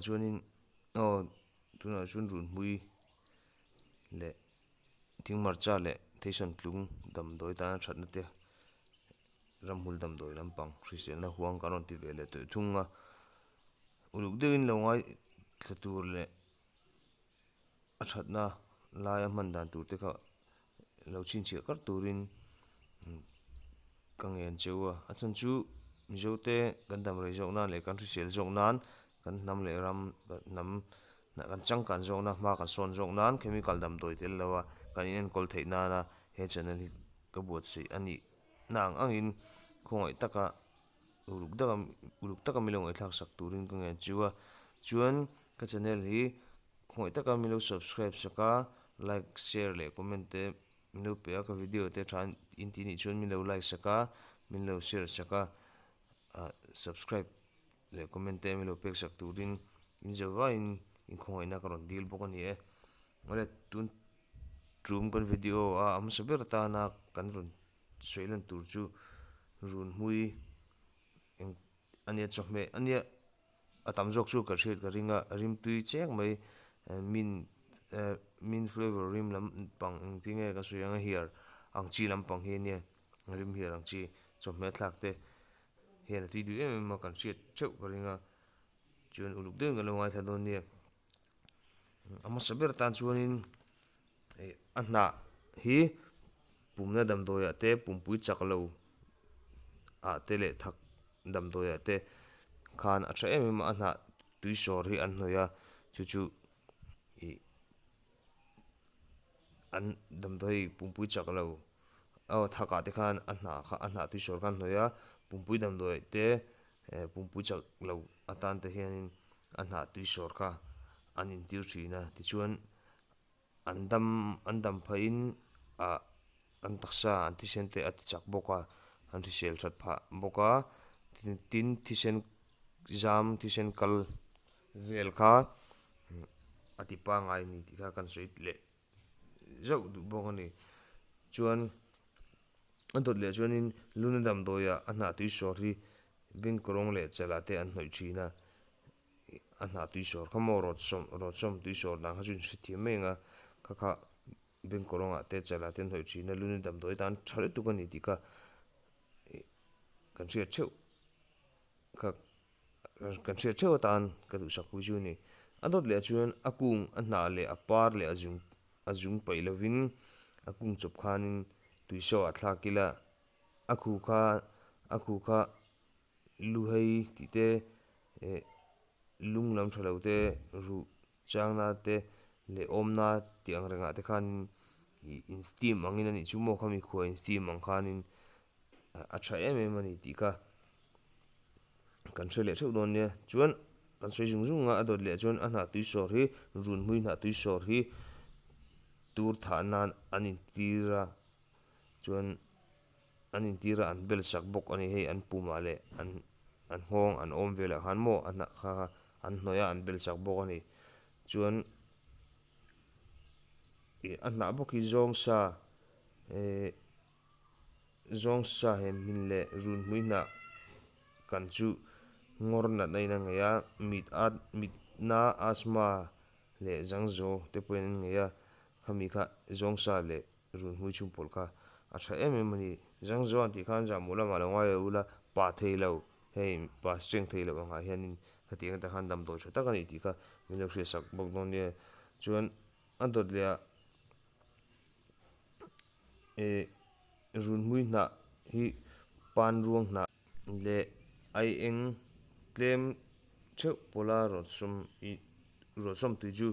chuanin aw tunah chuan runhmui leh thing hmarcha leh theisawntlung damdawi tana thatna te ramhmul damdawi lampang hriselna huang kan rawn ti ve leh tawh thung a uluk deuhin lo ngaithla tur leh a thatna laia hman dan tur te kha lo chhinchhiah kar turin ka ngen cheu a a chhan chu mizo te kan dam rei zawk nan leh kan hrisel zawk nan kan hnam leh ram hnam kan changkan zawk na hma kan sawn zawk nan chemical damdawi tel lo a kan in enkawl theih nana he channel hi ka buatsaih a nih na ang angin khawngaih taka uluk deuh a uluk taka milo ngaihthlak sak turin ka ngen chu a chuan ka channel hi khawngaih taka milo subscribe sak a like share leh comment te milo pe a ka video te tha in tih nih chuan milo like sak a milo share sak a ah subscribe leh comment te milo pek sak turin in zo vaiin inkhawngaihna ka rawn dil bawk a ni e awle tun tum kan video a a hmasa ber atana kan rawn sawi lan tur chu runhmui eng a nia chawhmeh a nia a tam zawk chu ka hriat ka ring a rimtui cheng mai mint eh mint flavour rim lampang engtin nge ka sawi ang a hiar ang chi lampang hi a nia rim hiar ang chi chawhmeh a thlak te hian a tui duh em em a kan hriat theuh ka ring a chuan uluk deuhin kan lo ngaithla dawn nia a hmasa ber tan chuanin ih a hnah hi pumna damdawi ah te pumpui chak lo ah te leh thak damdawi ah te khan a tha em em a a hnah tui sawr hi an hnawih a chu chu ih an damdawi pumpui chak lo aw thak ah te khan a hnah kha a hnah tui sawr kha an hnawih a pumpui damdawi te eh pumpui chak lo atan te hianin a hnah tui sawr kha an intir thin a tichuan an dam an dam phahin ah an taksa an thisen te a ti chak bawk a an hrisel that phah bawk a tin thisen zam thisen kal vel kha a ti pangngai a ni tih kha kan sawi leh zauh duh bawk a ni chuan a dawt leh chuanin luna damdawiah a hnah tui sawr hi bengkawrawng leh chalah te an hnawih thin a a hnah tui sawr kha maw rawt sawm rawt sawm tui sawr dan kha chu in hrethiam mai ang a kha kha bengkawrawngah te chalah te an hnawih thin a luna damdawi tan tha lutuk a ni tih kha ih kan hriat theuh kha kan hriat theuh atan ka duhsak pui chu a ni. A dawt leh chuan a kung a hnah leh a par leh a zung a zung paih lovin a kung chawp khanin tui saw ah thlak ila a khu kha a khu kha lu hei tih te eh lung lam tha lo te ruh changna te leh awmna tih ang rengah te khanin ih in steam angin a nih chu maw khami khua in steam ang khanin a tha em em a ni tih kha kan hre leh theuh dawn nia chuan kan sawi zung zung a a dawt leh chuan a hnah tui sawr hi runhmui hnah tui sawr hi tur thah nan an intir a chuan an intir a an bel sak bawk a ni hei an pumah leh an an nghawng an awm velah khan maw a hnah kha an hnawih a an bel sak bawk a ni chuan ih a hnah bawk hi zawng sa eh. Zawng sa he hmin leh runhmui hnah kan chu ngawr natna in a ngei a, mit a mitna asthma leh zangzo te pawhin an ngei a, khami kha zawng sa leh runhmui chhungpawlh kha a tha em em a ni. Zangzo an tih khan zahmawh lamah lo ngai lo ula, pa thei lo, hei pa strength thei loh angah hianin khatiang te khan damdawi tha tak a ni tih kha min lo hriatsak bawk dawn nia. Chuan a dawt leh ah. Ih runhmui hnah hi pan ruang hnah leh ai eng tlem theuh pawla rawt sawm ih rawt sawm tui chu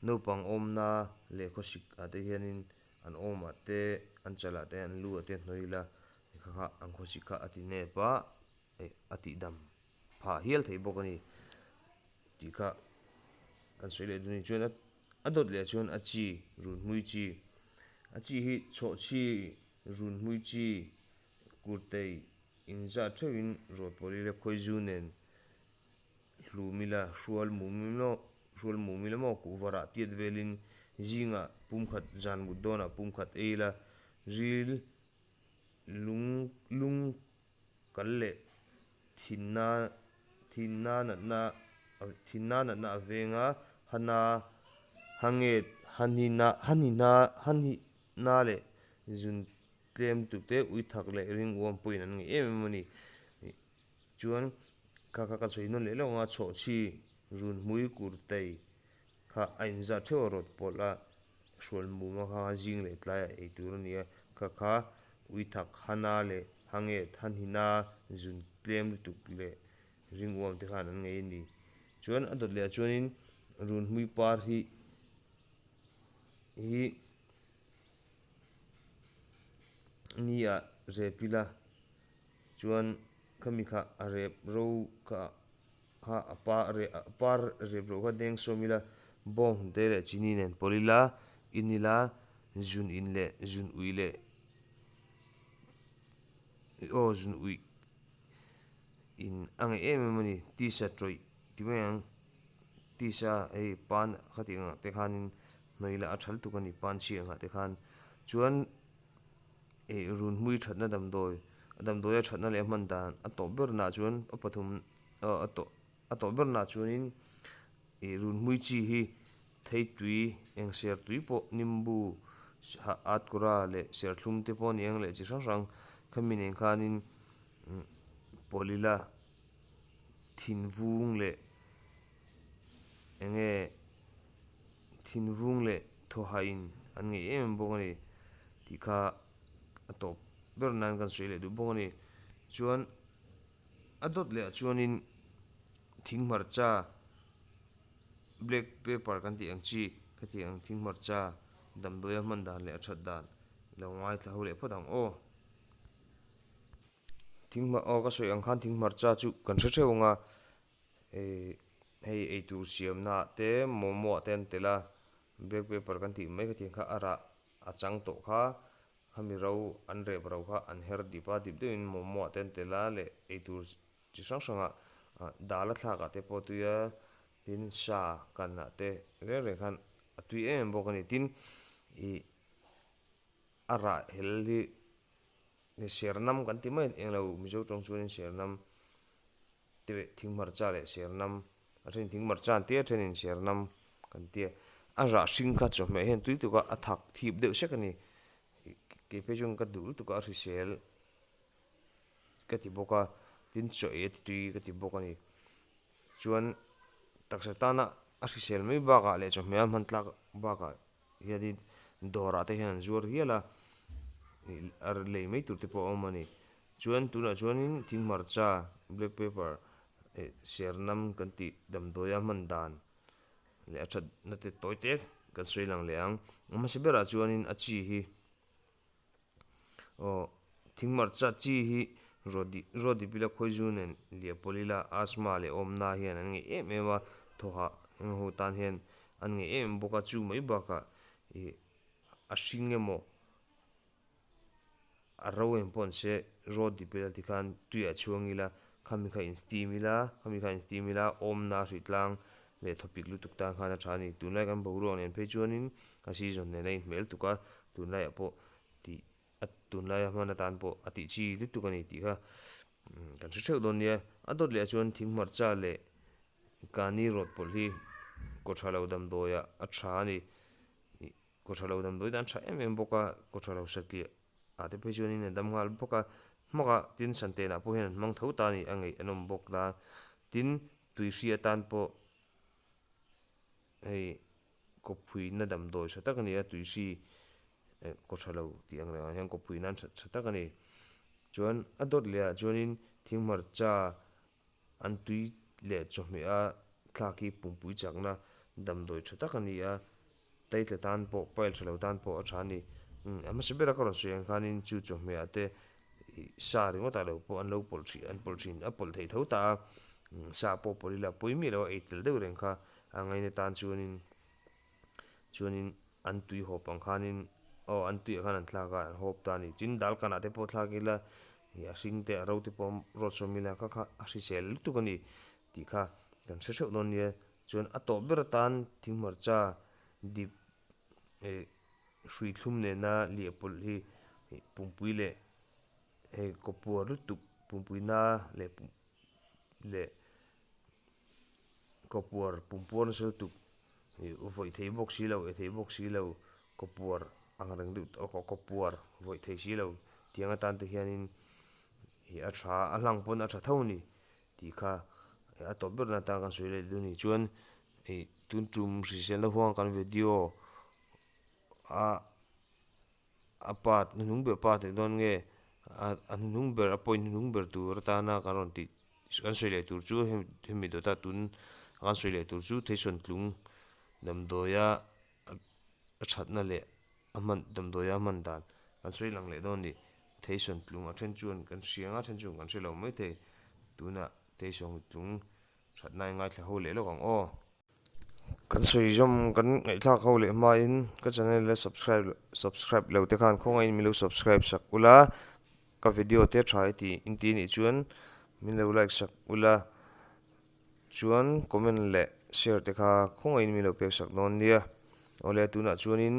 naupang awmna leh khawsik ah te hianin an awm ah te an chal ah te an lu ah te hnawih ila kha kha an khawsik kha a ti nep a ih a tihdam phah hial thei bawk a ni tih kha kan sawi leh dawn a ni chuan a dawt leh chuan a chi runhmui chi a chi hi chhawhchhi runhmui chi kurtei inzat theuhin rawt pawlh ila khawizu nen hlum ila hrual mum emaw hrual mum ila maw kuhva rah tiat velin zingah pumkhat zan mut dawnah pumkhat ei ila ril lung lung kal leh thinna thinna natna. Thinna natna a veng a, hana hanget hanina hanina hanihna leh zun tlem lutuk te ui thak leh ring uam pawhin an ngeih em em a ni. Chuan kha kha ka sawi nawn leh lawk ang a, chhawhchhi runhmui kurtai kha a inzat theuh a rawt pawlh a, hrual mum a kha zing leh tlaiah ei tur a ni a, kha kha ui thak hana leh hanget hanhina zun tlem lutuk leh ring uam te khan an ngei a ni. Chuan a dawt leh ah chuanin runhmui par hi hi ni ah rep ila chuan khami kha a rep ro kha kha a par a par rep loh kha deng sawm ila bawng te leh chini nen pawlh ila in ila zun in leh zun uih leh aw zun uih in a ngeih em em a ni tisa tawih ti mai ang tisa hei pan khati ang ah te khanin hnawih ila a tha lutuk a ni pan chhi ang ah te khan chuan ih runhmui thatna damdawi a damdawi a thatna leh a hman dan a tawp ber naah chuan a pathum aw a tawh a tawp ber naah chuanin ih runhmui chi hi thei tui eng ser tui pawh nimbu atkura leh serthlum te pawh a ni ang leh chi hrang hrang khami nen khanin pawlh ila thinvung leh eng nge thinvung leh thawhah in an ngeih em em bawk a ni tih kha a tawp ber nan kan sawi leh duh bawk a ni chuan a dawt leh ah chuanin thing hmarcha black pepper kan tih ang chi khatiang ang thing hmarcha damdawi a hman dan leh a that dan lo ngaithla ho leh phawt ang aw. Thing aw ka sawi ang khan thing hmarcha chu kan hre theuh ang a eh hei eitur siamna ah te momo ah te an tel a black pepper kan tih mai khatiang kha a rah a chang tawh kha khami ro an rep ro kha an her dip a dip deuhin momo ah te an tel a leh eitur chi hrang hrang ah dal a thlak ah te pawh a tui a tin sa kan ah te reng reng khan a tui em em bawk a ni tin ih a rah hel hi. Sernam kan ti mai englo Mizo tawng chuanin sernam te leh thing hmarcha leh sernam a thenin thing hmarcha an tia a thenin sernam kan tia a rah hring kha chawhmeh hian tui tuk a a thak thip deuh sek a ni kei phei chuan ka duh lutuk a a hrisel ka ti bawk a tin chaw ei a ti tui ka ti bawk a ni chuan taksa tana a hrisel mai bakah leh chawhmeh a hman tlak bakah. Hianin dawrah te hian an zuar hial a, ih a lei mai tur te pawh a awm a ni. Chuan tunah chuanin thing hmarcha black pepper eh sernam kan tih damdawi a hman dan leh a thatna te tawi te kan sawi lang leh ang. A hmasa berah chuanin a chi hi. Aw thing hmarcha chi hi rawt rawt dip ila khawizu nen liah pawlh ila asthma leh awmna hian an ngeih em em a thawhah eng ho tan hian an ngeih em em bawk a chu mai bakah ih a hring emaw a ro em pawh an se rawt dip ila tikhan tuiah chhuang ila khami kha in steam ila khami kha in steam ila awmna hrih tlang leh thawpik lutuk tan khan a tha a ni. Tunlai kan boruak nen phei chuanin a season nen a inhmel tuk a, tunlaiah pawh tih a tunlaia hman atan pawh a tih chi lutuk a ni tih kha kan hre theuh dawn nia. A dawt leh ah chuan thing hmarcha leh kani rawt pawlh hi kaw tha lo damdawiah a tha a ni. Kaw tha lo damdawi tan a tha em em bawk a, kaw tha lo satliah ah te phei chuanin a dam nghal bawk a, hmaka tin santenah pawh hian an hmang tho ta a ni a ngeih an awm bawk ta. Tin, tui hri atan pawh hei kawphuina damdawi tha tak a ni a, tui hri eh kaw tha lo tih ang rengah hian kawphui nan tha tha tak a ni. Chuan a dawt leh ah chuanin thing hmarcha an tui leh chawhmeh a thlak hi pumpui chakna damdawi tha tak a ni a, taitla tan pawh pile tha lo tan pawh a tha a ni. A hmasa bera ka rawn sawi ang khanin chu chawhmeh ah te ih sa ringawt ah lo pawh an lo pawlh thin an pawlh thin a pawlh theih tho ta a, sa pawh pawlh ila pawi miah lo a ei tel deuh reng kha a ngaina tan chuanin chuanin an tui hawp ang khanin aw an tuiah khan an thlak a an hawp ta a ni. Tin dal kanah te pawh thlak ila ih a hring te a ro te pawh rawt sawm ila kha kha a hrisel lutuk a ni tih kha kan hre hreuh dawn nia. Chuan a tawp ber atan thing hmarcha dip ih hrui thlum nena liah pawlh hi ih pumpui leh hei kawpuar lutuk pumpui na leh leh. Kawpuar pumpuar nasa lutuk ih vawih thei bawk si lo eh thei bawk si lo kawpuar ang reng deuh aw kawpuar vawih thei si lo tiang atan te hianin ih a tha a hlang pawn a tha tho a ni tih kha a tawp ber na atan kan sawi leh dawn a ni chuan ih tun tum hriselna huanga kan video a a part hnuhnung ber part tih dawn nge a hnuhnung ber a point hnuhnung ber tur atana kan rawn tih kan sawi leh tur chu hemi dawta tun a kan sawi leh tur chu theisawntlung damdawia a thatna leh a hman damdawia a hman dan kan sawi lang leh dawn a ni theisawntlung a then chuan kan hria ang a then chuan kan hre lo maithei tunah theisawntlung thatna a ingaithla ho leh lawk ang aw. Kan sawi zawm kan ngaihthlak ho leh hmain ka channel la subscribe subscribe lo te khan khawngaihin min lo subscribe sak ula ka video te tha i tih in tih anih chuan min lo like sak ula chuan comment leh share te kha khawngaihin min lo pek sak dawn nia awle tunah chuanin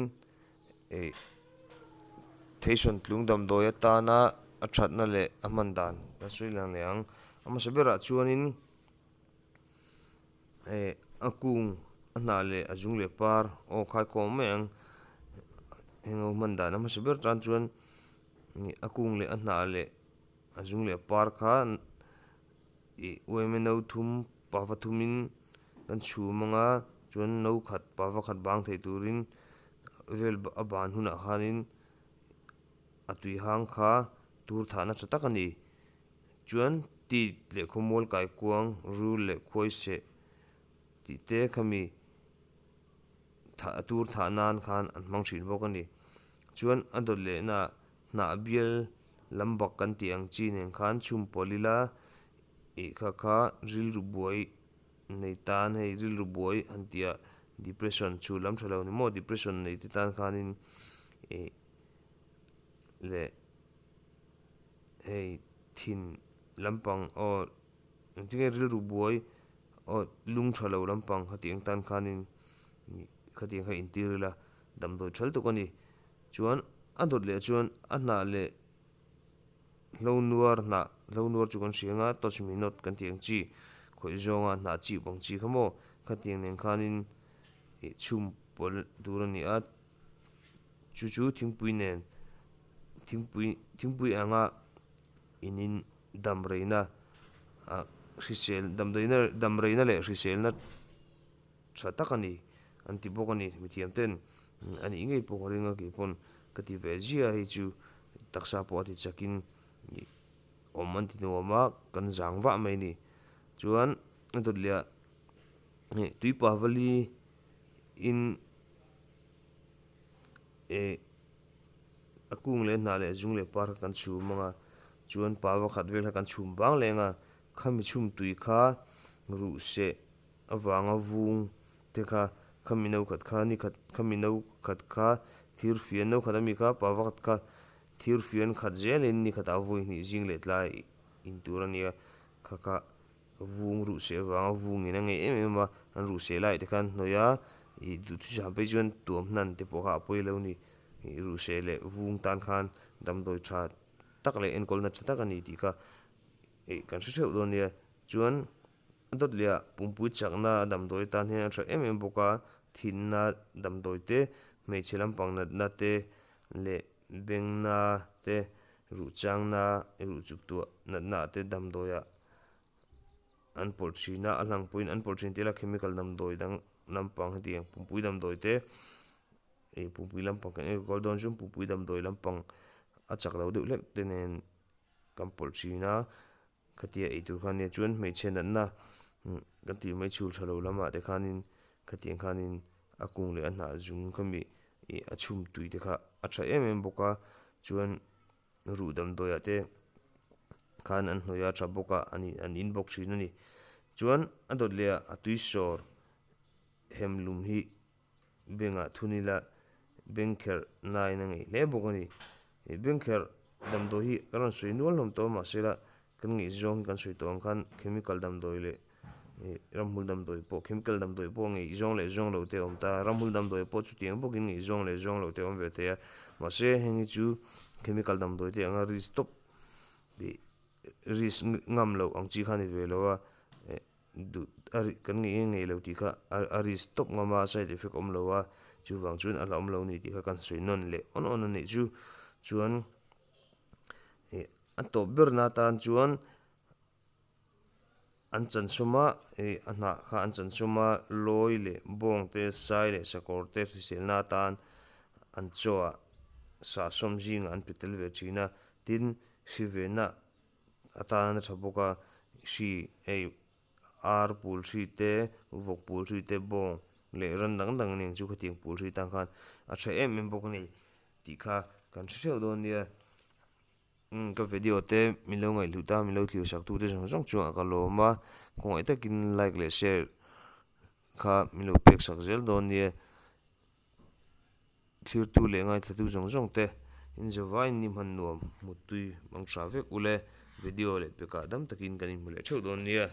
ih theisawntlung damdawi atana a thatna leh a hman dan ka sawi lang leh ang a hmasa berah chuanin. Eh a kung a hnah leh a zung leh par aw khai khawm mai ang heng ho hman dan a hmasa ber tan chuan a kung leh a hnah leh a zung leh par kha ih uaime no thum pava thumin kan chhum ang a chuan no khat pava khat bang thei turin vel a ban hunah khanin a tui hang kha tur thahna tha tak a ni. Chuan tit leh khawmual kaikuang, rul leh khuaiseh tih te khami thah a tur thah nan khan an hmang thin bawk a ni. Chuan a dawt lehna hnah bial lam bak kan tih ang chi nen khan chhum pawlh ila ih kha kha rilru buai nei tan hei rilru buai han tih ah depression chhul lam tha lo ni maw depression nei te tan khanin ih leh. Hei thin lampang aw engtin nge rilru buai aw lung tha lo lampang khatiang tan khanin khatiang kha intir ila damdawi tha lutuk a ni. Chuan a dawt leh chuan a hnah leh hlo nuar hnah hlo nuar chu kan hria ang a touch me not kan tih ang chi khawih zawnga hnah chip ang chi kha maw khatiang nen khanin ih chhum pawlh tur a ni a. Chu chu thingpui nen thingpui thingpui anga inin dam reina ah hrisel damdawiina dam reina leh hriselna tha tak a ni an ti bawk a ni mithiam ten a nih ngei pawh ka ring a keipawn ka ti ve zia hei chu taksa pawh a ti chakin ih awm an ti nuam a kan zang vah mai a ni chuan a dawt leh ah hei tuipa vali in. Eh a kung leh hnah leh zung leh par kha kan chhum ang a chuan pa pakhat vel kha kan chhum bang leh ang a khami chhum tui kha ruh seh avanga vung te kha khami no khat kha ni khat khami no khat kha thir fian no khat ami kha pa pakhat kha thir fian khat zelin ni khatah vawi hnih zing leh tlai in tur a nia kha kha. Vung ruh seh avanga vungin a ngei em em a, an ruh seh lai te khan hnawih a, ih duhthusam phei chuan tuam hnan te pawh kha a pawi lo a ni. Ih ruh seh leh vung tan khan damdawi tha tak leh enkawlna tha tak a ni tih kha ih kan hre hreuh dawn nia. Chuan a dawt leh ah pumpui chakna a damdawi tan hian a tha em em bawk a, thinna damdawi te, hmeichhe lampang natna te leh bengna te, ruh changna, ruh chuk tuah natna ah te damdawi ah an pawlh thin a, a hlang pawhin an pawlh thin tih ila chemical damdawi dang lampang hetiang pumpui damdawi te ih pumpui lampang kan enkawl dawn chuan pumpui damdawi lampang a chak lo deuh hlek te nen kan pawlh thin a khatia ei tur kha ania chuan hmeichhe natna kan tih mai chhul tha lo lamah te khanin khatiang khanin a kung leh a hnah zung khami ih a chhum tui te kha a tha em em bawk a chuan. Ruh damdawiah te khan an hnawih a tha bawk a an in an in bawk thin a ni. Chuan a dawt leh ah a tui sawr hem lum hi bengah thun ila bengkherh nain a ngeih hle bawk a ni. Ih bengkherh damdawi hi kan rawn sawi nual hlawm tawh a mahse la kan ngeih zawng hi kan sawi tawh ang khan chemical damdawi leh ih ramhmul damdawi pawh chemical damdawi pawh ngeih zawng leh zawng lo te a awm ta a ramhmul damdawi pawh chutiang bawkin ngeih zawng leh zawng lo te a awm ve thei a mahse heng hi chu chemical damdawi te anga risk tawp ih risk ngam loh ang chi kha a ni ve lo a eh. Duh a ri kan ngei nge ngei lo tih kha a risk tawp ngam a side effect awm lo a chuvang chuan a hlauhawm lo a ni tih kha kan sawi nawn leh awn awn a nih chu chuan ih a tawp ber na tan chuan an chansawm a ih a hnah kha an chansawm a lawi leh bawng te sai leh sakawr te hriselna atan an chaw ah sahsawm zingah an pe tel ve thin a tin hri venna. Atan a tha bawk a, hri hei ar pul hri te, vawk pul hri te, bawng leh ran dang dang nen chu khatiang pul hri tan khan a tha em em bawk a ni tih kha kan hre hreuh dawn nia. Umm ka video te min lo ngaihhlut a, min lo thlir sak tu te zawng zawng chungah ka lawm a, khawngaih takin like leh share kha min lo pek sak zel dawn nia. Thirtu leh ngaithlatu zawng zawng te inzawvaiin ni hman nuam muttui mang tha vek ule video leh pekah dam takin kan inhmu leh theuh dawn nia.